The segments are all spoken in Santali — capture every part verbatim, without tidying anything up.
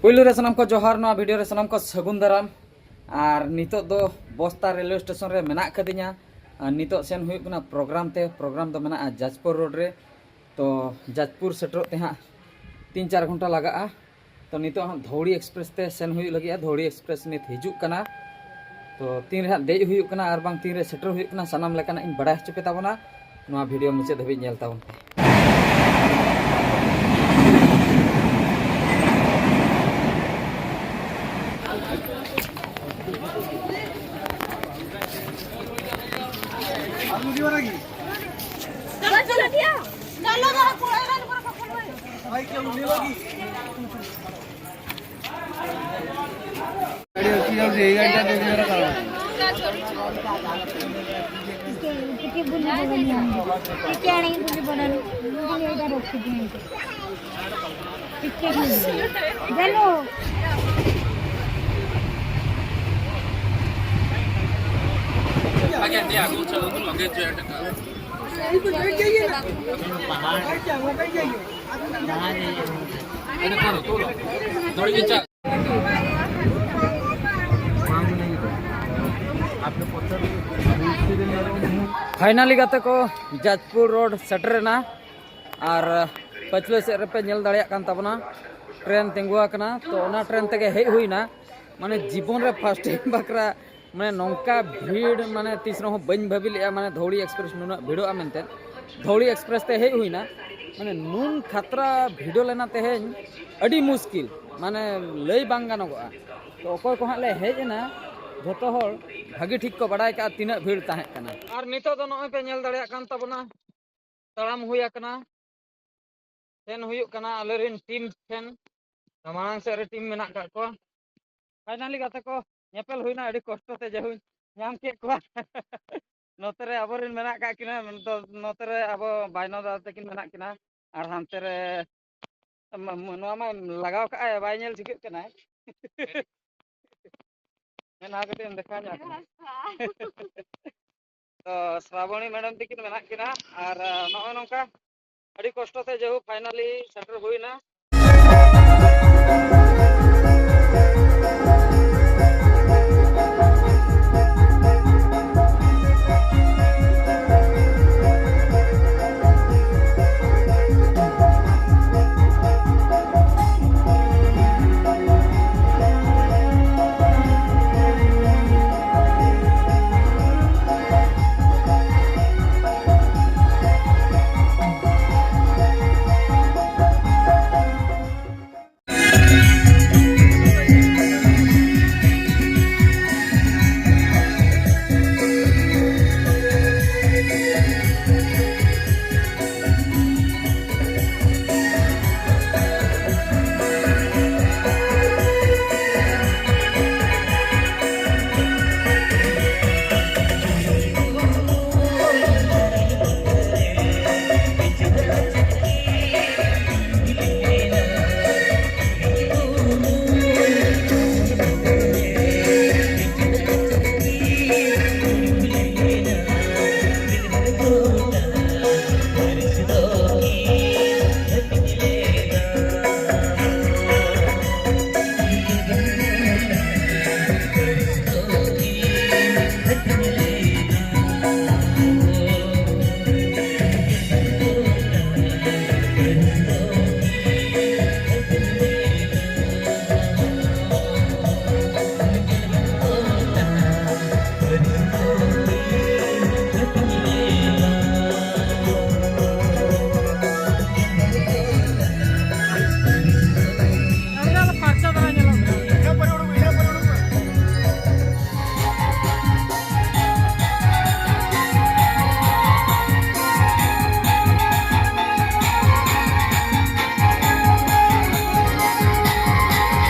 ᱯᱩᱭᱞᱩ ᱨᱮ ᱥᱟᱱᱟᱢ ᱠᱚ ᱡᱚᱦᱟᱨ, ᱱᱚᱣᱟ ᱵᱷᱤᱰᱤᱭᱳ ᱨᱮ ᱥᱟᱱᱟᱢ ᱠᱚ ᱥᱟᱹᱜᱩᱱ ᱫᱟᱨᱟᱢ᱾ ᱟᱨ ᱱᱤᱛᱚᱜ ᱫᱚ ᱵᱚᱥᱛᱟ ᱨᱮᱞᱣᱮ ᱥᱴᱮᱥᱚᱱ ᱨᱮ ᱢᱮᱱᱟᱜ ᱟᱠᱟᱫᱤᱧᱟ᱾ ᱟᱨ ᱱᱤᱛᱚᱜ ᱥᱮᱱ ᱦᱩᱭᱩᱜ ᱠᱟᱱᱟ ᱯᱨᱳᱜᱨᱟᱢ ᱛᱮ᱾ ᱯᱨᱳᱜᱨᱟᱢ ᱫᱚ ᱢᱮᱱᱟᱜᱼᱟ ᱡᱟᱡᱽᱯᱩᱨ ᱨᱳᱰ ᱨᱮ᱾ ᱛᱚ ᱡᱟᱡᱽᱯᱩᱨ ᱥᱮᱴᱮᱨᱚᱜ ᱛᱮ ᱦᱟᱸᱜ ᱛᱤᱱ ᱪᱟᱨ ᱜᱷᱚᱱᱴᱟ ᱞᱟᱜᱟᱜᱼᱟ᱾ ᱛᱚ ᱱᱤᱛᱚᱜ ᱦᱟᱸᱜ ᱫᱷᱟᱣᱲᱤ ᱮᱠᱥᱯᱨᱮᱥ ᱛᱮ ᱥᱮᱱ ᱦᱩᱭᱩᱜ ᱞᱟᱹᱜᱤᱫᱼᱟ᱾ ᱫᱷᱟᱣᱲᱤ ᱮᱠᱥᱯᱨᱮᱥ ᱱᱤᱛ ᱦᱤᱡᱩᱜ ᱠᱟᱱᱟ᱾ ᱛᱚ ᱛᱤᱱ ᱨᱮ ᱦᱟᱸᱜ ᱫᱮᱡ ᱦᱩᱭᱩᱜ ᱠᱟᱱᱟ ᱟᱨ ᱵᱟᱝ ᱛᱤᱱ ᱨᱮ ᱥᱮᱴᱮᱨ ᱦᱩᱭᱩᱜ ᱠᱟᱱᱟ, ᱥᱟᱱᱟᱢ ᱞᱮᱠᱟᱱᱟᱜ ᱤᱧ ᱵᱟᱲᱟᱭ ᱦᱚᱪᱚ ᱯᱮ ᱛᱟᱵᱚᱱᱟ᱾ ᱱᱚᱣᱟ ᱵᱷᱤᱰᱤᱭᱳ ᱢᱩᱪᱟᱹᱫ ᱫᱷᱟᱹᱵᱤᱡ ᱧᱮᱞ ᱛᱟᱵᱚᱱ ᱯᱮ᱾ ଟିକେ ବୁଲି ପଡ଼ନି, ଟିକେ ଆଣିକି ବୁଲି ପଡ଼ନି, ମୁଁ କହିଲି ଏଇଟା ରଖିଦିଅନ୍ତୁ। ଟିକେ ବୁଲି। ଦେଲୁ। ଆଜ୍ଞା, ଦିଆ, କହୁଛ, ଲଗେଜ ଏଇଟା। ଏଇଟା କଣ, ତୋଳ। ଧରିକି ଚାଲ। ଫାଇନାଲି ᱜᱟᱛᱮ ᱠᱚ, ᱡᱟᱡᱽᱯᱩᱨ ᱨᱳᱰ ᱥᱮᱴᱮᱨᱮᱱᱟ᱾ ᱟᱨ ᱯᱟᱹᱪᱷᱞᱟᱹ ᱥᱮᱫ ᱨᱮᱯᱮ ᱧᱮᱞ ᱫᱟᱲᱮᱭᱟᱜ ᱠᱟᱱ ᱛᱟᱵᱚᱱᱟ, ᱴᱨᱮᱱ ᱛᱤᱸᱜᱩ ᱟᱠᱟᱱᱟ᱾ ᱛᱚ ᱚᱱᱟ ᱴᱨᱮᱱ ᱛᱮᱜᱮ ᱦᱮᱡ ᱦᱩᱭᱱᱟ᱾ ᱢᱟᱱᱮ ᱡᱤᱵᱚᱱ ᱨᱮ ᱯᱷᱟᱥᱴ ᱴᱟᱭᱤᱢ ᱵᱟᱠᱷᱨᱟ, ᱢᱟᱱᱮ ᱱᱚᱝᱠᱟ ᱵᱷᱤᱲ, ᱢᱟᱱᱮ ᱛᱤᱥ ᱨᱮᱦᱚᱸ ᱵᱟᱹᱧ ᱵᱷᱟᱹᱵᱤ ᱞᱮᱫᱼᱟ, ᱢᱟᱱᱮ ᱫᱷᱟᱣᱲᱤ ᱮᱠᱥᱯᱨᱮᱥ ᱱᱩᱱᱟᱹᱜ ᱵᱷᱤᱲᱚᱜᱼᱟ ᱢᱮᱱᱛᱮ᱾ ᱫᱷᱟᱣᱲᱤ ᱮᱠᱥᱯᱨᱮᱥ ᱛᱮ ᱦᱮᱡ ᱦᱩᱭᱱᱟ᱾ ᱢᱟᱱᱮ ᱱᱩᱱ ᱠᱷᱟᱛᱨᱟ ᱵᱷᱤᱲᱚ ᱞᱮᱱᱟ ᱛᱮᱦᱮᱧ, ᱟᱹᱰᱤ ᱢᱩᱥᱠᱤᱞ, ᱢᱟᱱᱮ ᱞᱟᱹᱭ ᱵᱟᱝ ᱜᱟᱱᱚᱜᱚᱜᱼᱟ᱾ ᱛᱚ ᱚᱠᱚᱭ ᱠᱚ ᱦᱟᱸᱜ ᱞᱮ ᱦᱮᱡ ᱮᱱᱟ, ᱡᱷᱚᱛᱚ ᱦᱚᱲ ᱵᱷᱟᱹᱜᱤ ᱴᱷᱤᱠ ᱠᱚ ᱵᱟᱰᱟᱭ ᱠᱟᱜᱼᱟ ᱛᱤᱱᱟᱹᱜ ᱵᱷᱤᱲ ᱛᱟᱦᱮᱸ ᱠᱟᱱᱟ᱾ ᱟᱨ ᱱᱤᱛᱚᱜ ᱫᱚ ᱱᱚᱜᱼᱚᱭ ᱯᱮ ᱧᱮᱞ ᱫᱟᱲᱮᱭᱟᱜ ᱠᱟᱱ ᱛᱟᱵᱚᱱᱟ, ᱛᱟᱲᱟᱢ ᱦᱩᱭ ᱟᱠᱟᱱᱟ, ᱥᱮᱱ ᱦᱩᱭᱩᱜ ᱠᱟᱱᱟ ᱟᱞᱮᱨᱮᱱ ᱴᱤᱢ ᱴᱷᱮᱱ᱾ ᱢᱟᱲᱟᱝ ᱥᱮᱫ ᱨᱮ ᱴᱤᱢ ᱢᱮᱱᱟᱜ ᱠᱟᱜ ᱠᱚᱣᱟ᱾ ᱯᱷᱟᱭᱱᱟᱞᱤ ᱜᱟᱛᱮ ᱠᱚ ᱧᱮᱯᱮᱞ ᱦᱩᱭᱱᱟ, ᱟᱹᱰᱤ ᱠᱚᱥᱴᱚ ᱛᱮ ᱡᱟᱹᱦᱩᱧ ᱧᱟᱢ ᱠᱮᱫ ᱠᱚᱣᱟ᱾ ᱱᱚᱛᱮ ᱨᱮ ᱟᱵᱚᱨᱮᱱ ᱢᱮᱱᱟᱜ ᱠᱟᱜ ᱠᱤᱱᱟ, ᱱᱚᱛᱮ, ᱱᱚᱛᱮ ᱨᱮ ᱟᱵᱚ ᱵᱟᱭᱱᱚ ᱫᱟᱫᱟ ᱛᱟᱹᱠᱤᱱ ᱢᱮᱱᱟᱜ ᱠᱤᱱᱟ, ᱟᱨ ᱦᱟᱱᱛᱮ ᱨᱮ ᱢ-, ᱢ-, ᱱᱚᱣᱟ ᱢᱟ ᱞᱟᱜᱟᱣ ᱠᱟᱜᱼᱟᱭ, ᱵᱟᱭ ᱧᱮᱞ ᱴᱷᱤᱠᱟᱹᱜ ᱠᱟᱱᱟᱭ᱾ ᱢᱮᱫᱦᱟ ᱠᱟᱹᱴᱤᱡ ᱮᱢ ᱫᱮᱠᱷᱟᱣ ᱧᱚᱜ ᱠᱟᱱᱟ᱾ ᱛᱚ ᱥᱨᱟᱵᱚᱬᱤ ᱢᱮᱰᱟᱢ ᱛᱟᱹᱠᱤᱱ ᱢᱮᱱᱟᱜ ᱠᱤᱱᱟ, ᱟᱨ ᱱᱚᱜᱼᱚᱭ ᱱᱚᱝᱠᱟ ᱟᱹᱰᱤ ᱠᱚᱥᱴᱚ ᱛᱮ ᱡᱟᱭᱦᱳᱠ ᱯᱷᱟᱭᱱᱟᱞᱤ ᱥᱮᱴᱮᱨ ᱦᱩᱭᱱᱟ᱾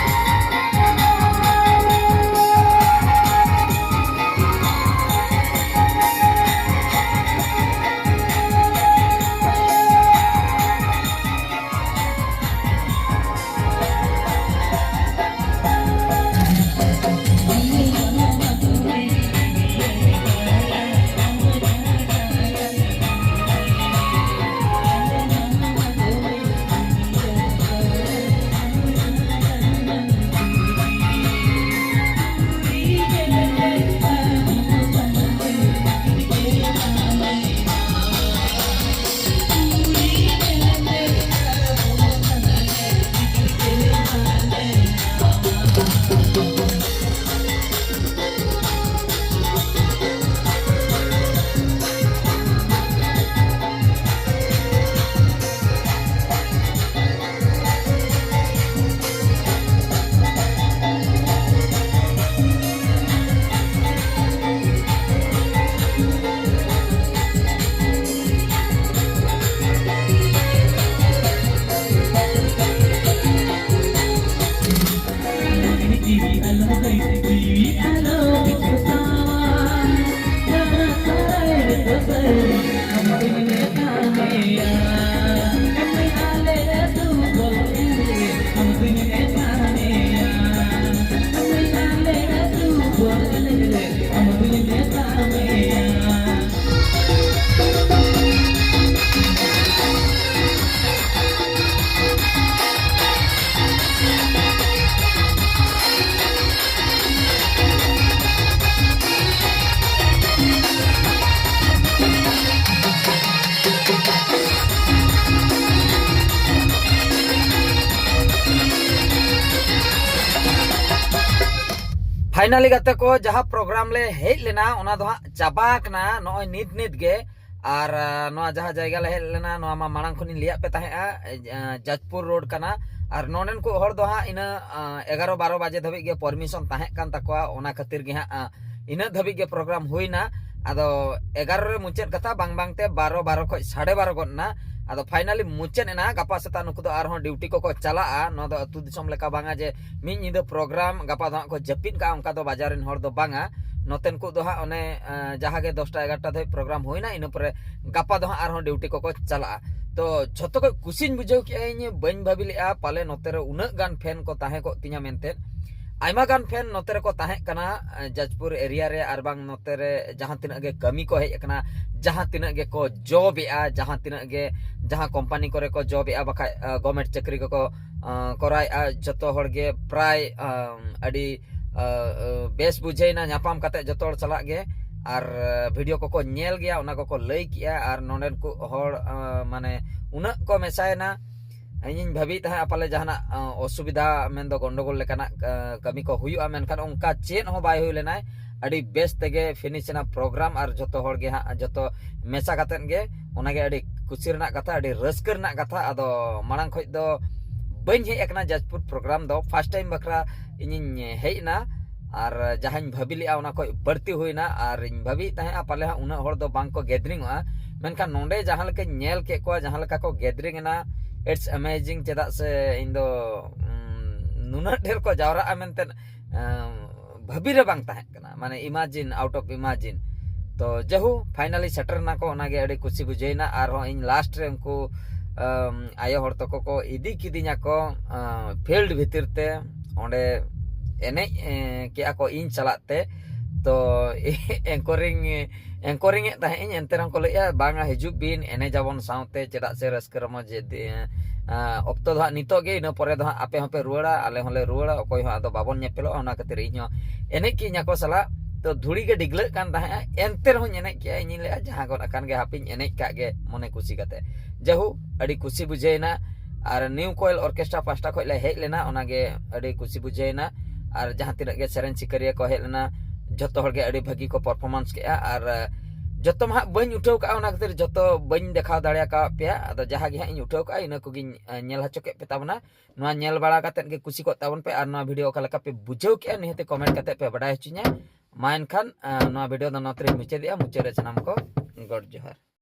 ᱯᱷᱟᱭᱱᱟᱞᱤ ᱜᱟᱛᱮ ᱠᱚ, ᱡᱟᱦᱟᱸ ᱯᱨᱳᱜᱨᱟᱢ ᱞᱮ ᱦᱮᱡ ᱞᱮᱱᱟ, ᱚᱱᱟ ᱫᱚ ᱦᱟᱸᱜ ᱪᱟᱵᱟ ᱟᱠᱟᱱᱟ ᱱᱚᱜᱼᱚᱭ ᱱᱤᱛ ᱱᱤᱛ ᱜᱮ᱾ ᱟᱨ ᱟᱸ, ᱱᱚᱣᱟ ᱡᱟᱦᱟᱸ ᱡᱟᱭᱜᱟ ᱞᱮ ᱦᱮᱡ ᱞᱮᱱᱟ, ᱱᱚᱣᱟ ᱢᱟ ᱢᱟᱲᱟᱝ ᱠᱷᱚᱱᱤᱧ ᱞᱟᱹᱭᱟᱫ ᱯᱮ ᱛᱟᱦᱮᱸᱜᱼᱟ, ᱟᱸ, ᱡᱟᱡᱽᱯᱩᱨ ᱨᱳᱰ ᱠᱟᱱᱟ᱾ ᱟᱨ ᱱᱚᱰᱮᱱ ᱠᱚ ᱦᱚᱲ ᱫᱚ ᱦᱟᱸᱜ ᱤᱱᱟᱹ ᱟᱸ, ᱮᱜᱟᱨᱚ ᱵᱟᱨᱚ ᱵᱟᱡᱮ ᱫᱷᱟᱹᱵᱤᱡ ᱜᱮ ᱯᱟᱨᱢᱤᱥᱚᱱ ᱛᱟᱦᱮᱸ ᱠᱟᱱ ᱛᱟᱠᱚᱣᱟ᱾ ᱚᱱᱟ ᱠᱷᱟᱹᱛᱤᱨ ᱜᱮ ᱦᱟᱸᱜ ᱟᱸ, ᱤᱱᱟᱹᱜ ᱫᱷᱟᱹᱵᱤᱡ ᱜᱮ ᱯᱨᱳᱜᱨᱟᱢ ᱦᱩᱭᱱᱟ᱾ ᱟᱫᱚ ᱮᱜᱟᱨᱚ ᱨᱮ ᱢᱩᱪᱟᱹᱫ ᱠᱟᱛᱷᱟ, ᱵᱟᱝ ᱵᱟᱝᱛᱮ ᱵᱟᱨᱚ, ᱵᱟᱨᱚ ᱠᱷᱚᱡ ᱥᱟᱲᱮ ᱵᱟᱨᱚ ᱜᱚᱫ ᱮᱱᱟ᱾ ᱟᱫᱚ ᱯᱷᱟᱭᱱᱟᱞᱤ ᱢᱩᱪᱟᱹᱫ ᱮᱱᱟ᱾ ᱜᱟᱯᱟ ᱥᱮᱛᱟᱜ ᱱᱩᱠᱩ ᱫᱚ ᱟᱨᱦᱚᱸ ᱰᱤᱭᱩᱴᱤ ᱠᱚᱠᱚ ᱪᱟᱞᱟᱜᱼᱟ᱾ ᱱᱚᱣᱟ ᱫᱚ ᱟᱹᱛᱩ ᱫᱤᱥᱚᱢ ᱞᱮᱠᱟ ᱵᱟᱝᱟ ᱡᱮ ᱢᱤᱫ ᱧᱤᱫᱟᱹ ᱯᱨᱳᱜᱨᱟᱢ, ᱜᱟᱯᱟ ᱫᱚ ᱦᱟᱸᱜ ᱠᱚ ᱡᱟᱹᱯᱤᱫ ᱠᱟᱜᱼᱟ, ᱚᱱᱠᱟ ᱫᱚ ᱵᱟᱡᱟᱨ ᱨᱮᱱ ᱦᱚᱲ ᱫᱚ ᱵᱟᱝᱟ᱾ ᱱᱚᱛᱮᱱ ᱠᱚ ᱫᱚ ᱦᱟᱸᱜ ᱚᱱᱮ, ᱮᱸ, ᱡᱟᱦᱟᱸ ᱜᱮ ᱫᱚᱥᱴᱟ ᱮᱜᱟᱨᱚᱴᱟ ᱫᱷᱟᱹᱵᱤᱡ ᱯᱨᱳᱜᱨᱟᱢ ᱦᱩᱭᱱᱟ, ᱤᱱᱟᱹ ᱯᱚᱨᱮ ᱜᱟᱯᱟ ᱫᱚ ᱦᱟᱸᱜ ᱟᱨᱦᱚᱸ ᱰᱤᱭᱩᱴᱤ ᱠᱚᱠᱚ ᱪᱟᱞᱟᱜᱼᱟ᱾ ᱛᱚ ᱡᱷᱚᱛᱚ ᱠᱷᱚᱡ ᱠᱩᱥᱤᱧ ᱵᱩᱡᱷᱟᱹᱣ ᱠᱮᱜᱼᱟ, ᱤᱧ ᱵᱟᱹᱧ ᱵᱷᱟᱹᱵᱤ ᱞᱮᱜᱼᱟ ᱯᱟᱞᱮ ᱱᱚᱛᱮ ᱨᱮ ᱩᱱᱟᱹᱜ ᱜᱟᱱ ᱯᱷᱮᱱ ᱠᱚ ᱛᱟᱦᱮᱸ ᱠᱚᱜ ᱛᱤᱧᱟ ᱢᱮᱱᱛᱮ᱾ ᱟᱭᱢᱟ ᱜᱟᱱ ᱯᱷᱮᱱ ᱱᱚᱛᱮ ᱨᱮᱠᱚ ᱛᱟᱦᱮᱸ ᱠᱟᱱᱟ, ᱮᱸ, ᱡᱟᱡᱽᱯᱩᱨ ᱮᱨᱤᱭᱟ ᱨᱮ, ᱟᱨ ᱵᱟᱝ ᱱᱚᱛᱮ ᱨᱮ ᱡᱟᱦᱟᱸ ᱛᱤᱱᱟᱹᱜ ᱜᱮ ᱠᱟᱹᱢᱤ ᱠᱚ ᱦᱮᱡ ᱟᱠᱟᱱᱟ, ᱡᱟᱦᱟᱸ ᱛᱤᱱᱟᱹᱜ ᱜᱮᱠᱚ ᱡᱚᱵ ᱮᱜᱼᱟ, ᱡᱟᱦᱟᱸ ᱛᱤᱱᱟᱹᱜ ᱜᱮ ᱡᱟᱦᱟᱸ ᱠᱳᱢᱯᱟᱱᱤ ᱠᱚᱨᱮ ᱠᱚ ᱡᱚᱵ ᱮᱜᱼᱟ, ᱵᱟᱠᱷᱟᱡ, ᱟᱸ, ᱜᱚᱵᱷᱢᱮᱱᱴ ᱪᱟᱹᱠᱨᱤ ᱠᱚᱠᱚ, ᱟᱸ, ᱠᱚᱨᱟᱣᱮᱜᱼᱟ, ᱡᱚᱛᱚ ᱦᱚᱲ ᱜᱮ ᱯᱨᱟᱭ, ᱟᱸ, ᱟᱹᱰᱤ, ᱟᱸ, ᱟᱸ, ᱵᱮᱥ ᱵᱩᱡᱷᱟᱹᱣᱮᱱᱟ ᱧᱟᱯᱟᱢ ᱠᱟᱛᱮ ᱡᱚᱛᱚ ᱦᱚᱲ ᱥᱟᱞᱟᱜ ᱜᱮ᱾ ᱟᱨ, ᱟᱸ, ᱵᱷᱤᱰᱤᱭᱳ ᱠᱚᱠᱚ ᱧᱮᱞ ᱜᱮᱭᱟ, ᱚᱱᱟ ᱠᱚᱠᱚ ᱞᱟᱹᱭ ᱠᱮᱜᱼᱟ᱾ ᱟᱨ ᱱᱚᱰᱮᱱ ᱠᱚ ᱦᱚᱲ, ᱟᱸ, ᱢᱟᱱᱮ ᱩᱱᱟᱹᱜ ᱠᱚ ᱢᱮᱥᱟᱭᱮᱱᱟ, ᱤᱧᱤᱧ ᱵᱷᱟᱹᱵᱤᱭᱮᱫ ᱛᱟᱦᱮᱸᱫ ᱯᱟᱞᱮ ᱡᱟᱦᱟᱱᱟᱜ, ᱟᱸ, ᱚᱥᱩᱵᱤᱫᱷᱟ ᱢᱮᱱᱫᱚ ᱜᱚᱱᱰᱚᱜᱳᱞ ᱞᱮᱠᱟᱱᱟᱜ, ᱟᱸ, ᱠᱟᱹᱢᱤ ᱠᱚ ᱦᱩᱭᱩᱜᱼᱟ, ᱢᱮᱱᱠᱷᱟᱱ ᱚᱱᱠᱟ ᱪᱮᱫ ᱦᱚᱸ ᱵᱟᱭ ᱦᱩᱭ ᱞᱮᱱᱟ᱾ ᱟᱹᱰᱤ ᱵᱮᱥ ᱛᱮᱜᱮ ᱯᱷᱤᱱᱤᱥ ᱮᱱᱟ ᱯᱨᱳᱜᱨᱟᱢ, ᱟᱨ ᱡᱚᱛᱚ ᱦᱚᱲ ᱜᱮ ᱦᱟᱸᱜ ᱡᱚᱛᱚ ᱢᱮᱥᱟ ᱠᱟᱛᱮᱫ ᱜᱮ᱾ ᱚᱱᱟᱜᱮ ᱟᱹᱰᱤ ᱠᱩᱥᱤ ᱨᱮᱱᱟᱜ ᱠᱟᱛᱷᱟ, ᱟᱹᱰᱤ ᱨᱟᱹᱥᱠᱟᱹ ᱨᱮᱱᱟᱜ ᱠᱟᱛᱷᱟ᱾ ᱟᱫᱚ ᱢᱟᱲᱟᱝ ᱠᱷᱚᱡ ᱫᱚ ᱵᱟᱹᱧ ᱦᱮᱡ ᱟᱠᱟᱱᱟ ᱡᱟᱡᱽᱯᱩᱨ ᱯᱨᱳᱜᱨᱟᱢ ᱫᱚ, ᱯᱷᱟᱥᱴ ᱴᱟᱭᱤᱢ ᱵᱟᱠᱷᱨᱟ ᱤᱧᱤᱧ ᱦᱮᱡ ᱮᱱᱟ᱾ ᱟᱨ ᱡᱟᱦᱟᱸᱧ ᱵᱷᱟᱹᱵᱤ ᱞᱮᱜᱼᱟ, ᱚᱱᱟ ᱠᱷᱚᱡ ᱵᱟᱹᱲᱛᱤ ᱦᱩᱭᱱᱟ᱾ ᱟᱨᱤᱧ ᱵᱷᱟᱹᱵᱤᱭᱮᱫ ᱛᱟᱦᱮᱸᱜᱼᱟ ᱯᱟᱞᱮ ᱦᱟᱸᱜ ᱩᱱᱟᱹᱜ ᱦᱚᱲ ᱫᱚ ᱵᱟᱝ ᱠᱚ ᱜᱮᱫᱨᱤᱝᱚᱜᱼᱟ, ᱢᱮᱱᱠᱷᱟᱱ ᱱᱚᱰᱮ ᱡᱟᱦᱟᱸ ᱞᱮᱠᱟᱧ ᱧᱮᱞ ᱠᱮᱫ ᱠᱚᱣᱟ, ᱡᱟᱦᱟᱸ ᱞᱮᱠᱟ ᱠᱚ ᱜᱮᱫᱨᱤᱝ ᱮᱱᱟ, it's amazing᱾ ᱪᱮᱫᱟᱜ ᱥᱮ ᱤᱧ ᱫᱚ, ᱩᱸ, ᱱᱩᱱᱟᱹᱜ ᱰᱷᱮᱨ ᱠᱚ ᱡᱟᱣᱨᱟᱜᱼᱟ ᱢᱮᱱᱛᱮ, ᱮᱸ, ᱵᱷᱟᱹᱵᱤ ᱨᱮ ᱵᱟᱝ ᱛᱟᱦᱮᱸ ᱠᱟᱱᱟ, ᱢᱟᱱᱮ imagine, out of imagine᱾ ᱛᱚ ᱡᱟᱦᱳ, ᱯᱷᱟᱭᱱᱟᱞᱤ ᱥᱮᱴᱮᱨ ᱮᱱᱟ ᱠᱚ, ᱚᱱᱟᱜᱮ ᱟᱹᱰᱤ ᱠᱩᱥᱤ ᱵᱩᱡᱷᱟᱹᱣ ᱮᱱᱟ᱾ ᱟᱨᱦᱚᱸ ᱤᱧ ᱞᱟᱥᱴ ᱨᱮ ᱩᱱᱠᱩ, ᱟᱢ, ᱟᱭᱳ ᱦᱚᱲ ᱛᱟᱠᱚ ᱠᱚ ᱤᱫᱤ ᱠᱤᱫᱤᱧᱟ ᱠᱚ, ᱟᱸ, ᱯᱷᱤᱞᱰ ᱵᱷᱤᱛᱤᱨ ᱛᱮ᱾ ᱚᱸᱰᱮ ᱮᱱᱮᱡ, ᱮᱸ, ᱠᱮᱜᱼᱟ ᱠᱚ ᱤᱧ ᱥᱟᱞᱟᱜ ᱛᱮ᱾ ᱛᱚ ᱮᱝᱠᱚᱨᱤᱝ, ᱮᱝᱠᱚᱨᱤᱝ ᱮᱫ ᱛᱟᱦᱮᱸᱫ ᱤᱧ, ᱮᱱᱛᱮ ᱨᱮᱦᱚᱸ ᱠᱚ ᱞᱟᱹᱭᱮᱜᱼᱟ, "ᱵᱟᱝᱟ, ᱦᱤᱡᱩᱜ ᱵᱤᱱ, ᱮᱱᱮᱡ ᱟᱵᱚᱱ ᱥᱟᱶᱛᱮ, ᱪᱮᱫᱟᱜ ᱥᱮ ᱨᱟᱹᱥᱠᱟᱹ ᱨᱚᱢᱚᱡᱽ ᱡᱮ ᱫᱤ-, ᱟᱸ, ᱚᱠᱛᱚ ᱫᱚ ᱦᱟᱸᱜ ᱱᱤᱛᱚᱜ ᱜᱮ, ᱤᱱᱟᱹ ᱯᱚᱨᱮ ᱫᱚ ᱦᱟᱸᱜ ᱟᱯᱮ ᱦᱚᱸᱯᱮ ᱨᱩᱣᱟᱹᱲᱟ, ᱟᱞᱮ ᱦᱚᱸᱞᱮ ᱨᱩᱣᱟᱹᱲᱟ, ᱚᱠᱚᱭ ᱦᱚᱸ ᱟᱫᱚ ᱵᱟᱵᱚᱱ ᱧᱮᱯᱮᱞᱚᱜᱼᱟ", ᱚᱱᱟ ᱠᱷᱟᱹᱛᱤᱨ ᱤᱧ ᱦᱚᱸ ᱮᱱᱮᱡ ᱠᱮᱜᱼᱟᱹᱧ ᱟᱠᱚ ᱥᱟᱞᱟᱜ᱾ ᱛᱚ ᱫᱷᱩᱲᱤ ᱜᱮ ᱰᱤᱜᱽᱞᱟᱹᱜ ᱠᱟᱱ ᱛᱟᱦᱮᱸᱜᱼᱟ, ᱮᱱᱛᱮ ᱨᱮᱦᱚᱸᱧ ᱮᱱᱮᱡ ᱠᱮᱜᱼᱟ᱾ ᱤᱧᱤᱧ ᱞᱟᱹᱭᱮᱜᱼᱟ, "ᱡᱟᱦᱟᱸ ᱜᱚᱫ ᱟᱠᱟᱱ ᱜᱮ, ᱦᱟᱯᱮᱧ ᱮᱱᱮᱡ ᱠᱟᱜ ᱜᱮ ᱢᱚᱱᱮ ᱠᱩᱥᱤ ᱠᱟᱛᱮ᱾" ᱡᱟᱦᱳ, ᱟᱹᱰᱤ ᱠᱩᱥᱤ ᱵᱩᱡᱷᱟᱹᱣᱮᱱᱟ᱾ ᱟᱨ ᱱᱤᱭᱩ ᱠᱚᱭᱮᱞ ᱚᱨᱠᱮᱥᱴᱨᱟ ᱯᱟᱦᱴᱟ ᱠᱷᱚᱡ ᱞᱮ ᱦᱮᱡ ᱞᱮᱱᱟ, ᱚᱱᱟᱜᱮ ᱟᱹᱰᱤ ᱠᱩᱥᱤ ᱵᱩᱡᱷᱟᱹᱣᱮᱱᱟ᱾ ᱟᱨ ᱡᱟᱦᱟᱸ ᱛᱤᱱᱟᱹᱜ ᱜᱮ ᱥᱮᱨᱮᱧ ᱥᱤᱠᱟᱹᱨᱤᱭᱟᱹ ᱠᱚ ᱦᱮᱡ ᱞᱮᱱᱟ, ᱡᱚᱛᱚ ᱦᱚᱲ ᱜᱮ ᱟᱹᱰᱤ ᱵᱷᱟᱹᱜᱤ ᱠᱚ performance ᱠᱮᱜᱼᱟ᱾ ᱟᱨ ᱡᱚᱛᱚ ᱢᱟ ᱦᱟᱸᱜ ᱵᱟᱹᱧ ᱩᱴᱷᱟᱹᱣ ᱠᱟᱜᱼᱟ, ᱚᱱᱟ ᱠᱷᱟᱹᱛᱤᱨ ᱡᱚᱛᱚ ᱵᱟᱹᱧ ᱫᱮᱠᱷᱟᱣ ᱫᱟᱲᱮ ᱟᱠᱟᱫ ᱯᱮᱭᱟ᱾ ᱟᱫᱚ ᱡᱟᱦᱟᱸ ᱜᱮ ᱦᱟᱸᱜ ᱤᱧ ᱩᱴᱷᱟᱹᱣ ᱠᱟᱜᱼᱟ, ᱤᱱᱟᱹ ᱠᱚᱜᱮᱧ ᱧᱮᱞ ᱦᱚᱪᱚ ᱠᱮᱫ ᱯᱮ ᱛᱟᱵᱚᱱᱟ᱾ ᱱᱚᱣᱟ ᱧᱮᱞ ᱵᱟᱲᱟ ᱠᱟᱛᱮᱫ ᱜᱮ ᱠᱩᱥᱤ ᱠᱚᱜ ᱛᱟᱵᱚᱱ ᱯᱮ, ᱟᱨ ᱱᱚᱣᱟ video ᱚᱠᱟ ᱞᱮᱠᱟ ᱯᱮ ᱵᱩᱡᱷᱟᱹᱣ ᱠᱮᱜᱼᱟ, ᱱᱤᱦᱟᱹᱛ comment ᱠᱟᱛᱮᱫ ᱯᱮ ᱵᱟᱰᱟᱭ ᱦᱚᱪᱚᱧᱟ᱾ ᱢᱟ ᱮᱱᱠᱷᱟᱱ ᱱᱚᱣᱟ video ᱫᱚ ᱱᱚᱛᱮ ᱨᱮᱧ ᱢᱩᱪᱟᱹᱫᱮᱜᱼᱟ᱾ ᱢᱩᱪᱟᱹᱫ ᱨᱮ ᱥᱟᱱᱟᱢ ᱠᱚ ᱜᱚᱰ ᱡᱚᱦᱟᱨ᱾